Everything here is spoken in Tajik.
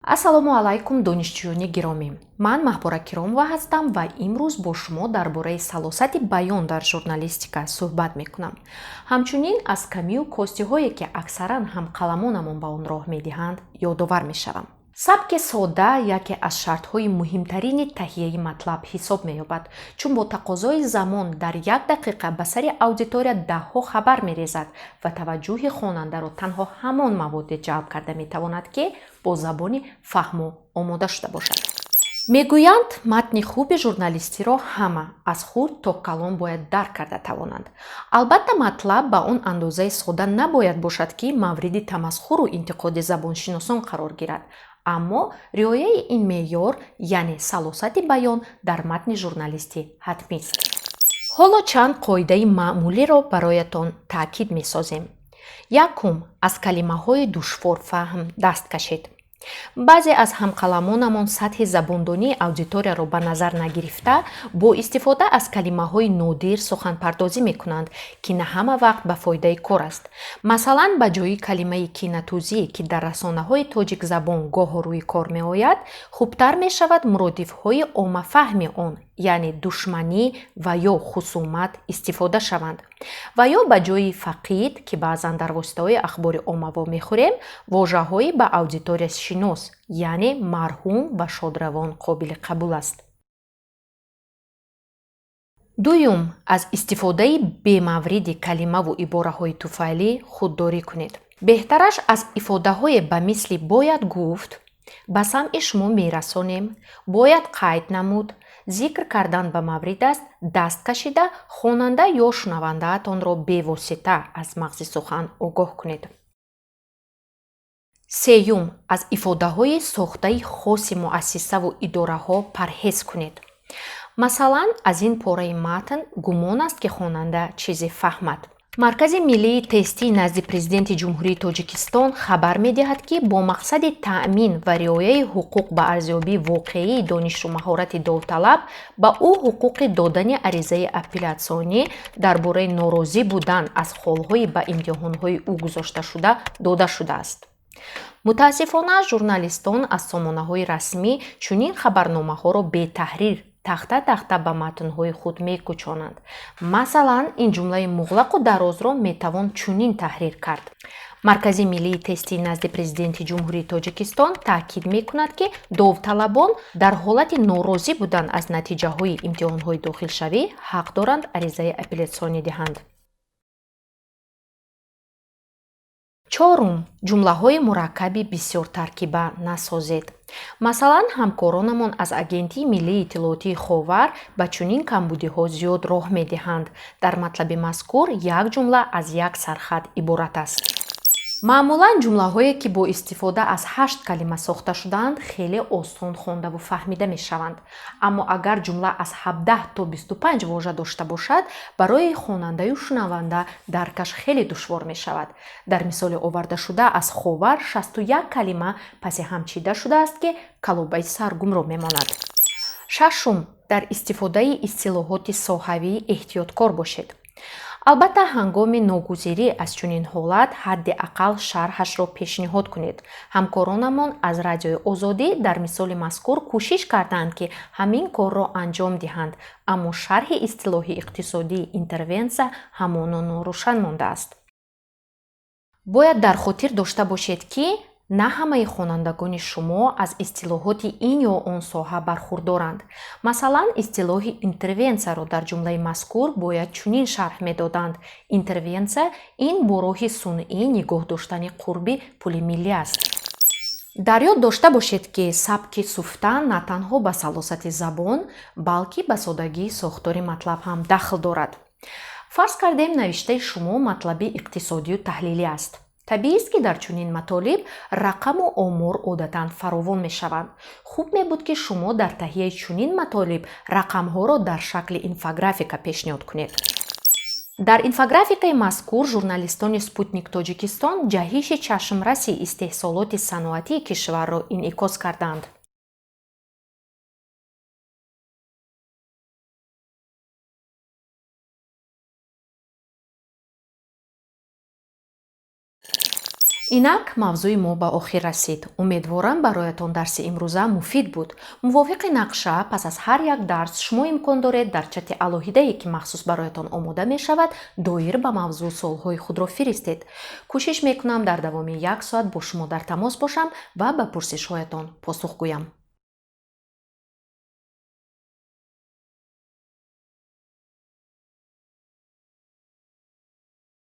Ассалому алайкум, донишҷӯёни гиромӣ! Ман Маҳбора Киромова ҳастам ва имрӯз бо шумо дар бораи салосати баён дар журналистика суҳбат мекунам. Ҳамчунин аз камию костиҳое, ки аксаран ҳамқаламонамон ба он роҳ медиҳанд, ёдовар мешавам. Сабки сода яке аз шартҳои муҳимтарини таҳияи матлаб ҳисоб меёбад, чун бо тақозои замон дар як дақиқа ба сари аудитория даҳҳо хабар мерезад ва таваҷҷӯҳи хонандаро танҳо ҳамон маводе ҷалб карда метавонад, ки бо забони фаҳмо омода шуда бошад. Мегӯянд, матни хуби журналистиро ҳама аз хурд то калон бояд дарк карда тавонанд. Албатта, матлаб ба он андозаи сода набояд бошад, ки мавриди тамасхуру интиқоди забоншиносон қарор гирад, аммо риояи ин меъёр, яъне салосати баён дар матни журналистӣ ҳатмист. Ҳоло чанд қоидаи маъмулиро бароятон таъкид месозем. Якум, аз калимаҳои душворфаҳм даст кашед. Баъзе аз ҳамқаламонамон сатҳи забондонии аудиторияро ба назар нагирифта, бо истифода аз калимаҳои нодир суханпардозӣ мекунанд, ки на ҳама вақт ба фоидаи кор аст. Масалан, ба ҷои калимаи кинатузӣ, ки дар расонаҳои тоҷикзабон гоҳо рӯи кор меояд, хубтар мешавад муродифҳои оммафаҳми он, яъне душманӣ ва ё хусумат истифода шаванд. Ва ё ба ҷои фақид, ки баъзан дар воситаҳои ахбори омма вомехӯрем, вожаҳои ба аудитория шинос, яъне марҳум ва шодравон қобили қабул аст. Дуюм, аз истифодаи бемавриди калимаву ибораҳои туфайлӣ худдорӣ кунед. Беҳтараш аз ифодаҳое ба мисли бояд гуфт, ба самъи шумо мерасонем, бояд қайд намуд, зикр кардан ба маврид аст даст кашида, хонанда ё шунавандаатонро бевосита аз мағзи сухан огоҳ кунед. Сеюм, аз ифодаҳои сохтаи хоси муассисаву идораҳо парҳез кунед. Масалан, аз ин пораи матн гумон аст, ки хонанда чизе фаҳмад. Маркази миллии тестӣ назди Президенти Ҷумҳурии Тоҷикистон хабар медиҳад, ки бо мақсади таъмин ва риояи ҳуқуқ ба арзёбии воқеии донишу маҳорати довталаб ба ӯ ҳуқуқи додани аризаи апеллятсионӣ дар бораи норозӣ будан аз холҳои ба имтиҳонҳои ӯ гузошташуда дода шудааст. Мутаассифона, журналистон аз сомонаҳои расмӣ чунин хабарномаҳоро бетаҳрир тахта-тахта ба матнҳои худ мекӯчонанд. Масалан, ин ҷумлаи муғлақу дарозро метавон чунин таҳрир кард. Маркази миллии тестӣ назди Президенти Ҷумҳурии Тоҷикистон таъкид мекунад, ки довталабон дар ҳолати норозӣ будан аз натиҷаҳои имтиҳонҳои дохилшавӣ ҳақ доранд аризаи апеллятсионӣ диҳанд. Чорум, ҷумлаҳои мураккаби бисёртаркиба насозед. Масалан, ҳамкоронамон аз Агентии миллии иттилоотии Ховар ба чунин камбудиҳо зиёд роҳ медиҳанд. Дар матлаби мазкур як ҷумла аз як сархат иборат аст. Маъмулан ҷумлаҳое, ки бо истифода аз 8 калима сохта шудаанд, хеле осон хондаву фаҳмида мешаванд. Аммо агар ҷумла аз 17 то 25 вожа дошта бошад, барои хонандаю шунаванда даркаш хеле душвор мешавад. Дар мисоли овардашуда аз Ховар 61 калима паси ҳам чида шудааст, ки калобаи саргумро мемонад. Шашум, дар истифодаи истилоҳоти соҳавӣ эҳтиёткор бошед. Албатта, ҳангоми ногузирӣ аз чунин ҳолат ҳадди ақал шарҳашро пешниҳод кунед. Ҳамкоронамон аз Радиои Озодӣ дар мисоли мазкур кӯшиш карданд, ки ҳамин корро анҷом диҳанд, аммо шарҳи истилоҳи иқтисодии интервенсия ҳамоно норӯшан мондааст. Бояд дар хотир дошта бошед, ки на ҳамаи хонандагони шумо аз истилоҳоти ин ё он соҳа бархурдоранд. Масалан, истилоҳи интервенсияро дар ҷумлаи мазкур бояд чунин шарҳ медоданд. Интервенсия ин бо роҳи сунъӣ нигоҳ доштани қурби пули миллӣ аст. Дар ёд дошта бошед, ки сабки суфта на танҳо ба салосати забон, балки ба содагии сохтори матлаб ҳам дахл дорад. Фарз кардем, навиштаи шумо матлаби иқтисодию таҳлилӣ аст. Табиист, ки дар чунин матолиб рақаму омор одатан фаровон мешаванд. Хуб мебуд, ки шумо дар таҳияи чунин матолиб рақамҳоро дар шакли инфографика пешниҳод кунед. Дар инфографикаи мазкур журналистони Спутник Тоҷикистон ҷаҳиши чашмраси истеҳсолоти саноатии кишварро инъикос карданд. Инак мавзӯи мо ба охир расид. Умедворам, бароятон дарси имрӯза муфид буд. Мувофиқи нақша, пас аз ҳар як дарс шумо имкон доред дар чати алоҳидае, ки махсус бароятон омода мешавад, доир ба мавзӯъ суолҳои худро фиристед. Кӯшиш мекунам, дар давоми як соат бо шумо дар тамос бошам ва ба пурсишҳоятон посух гӯям.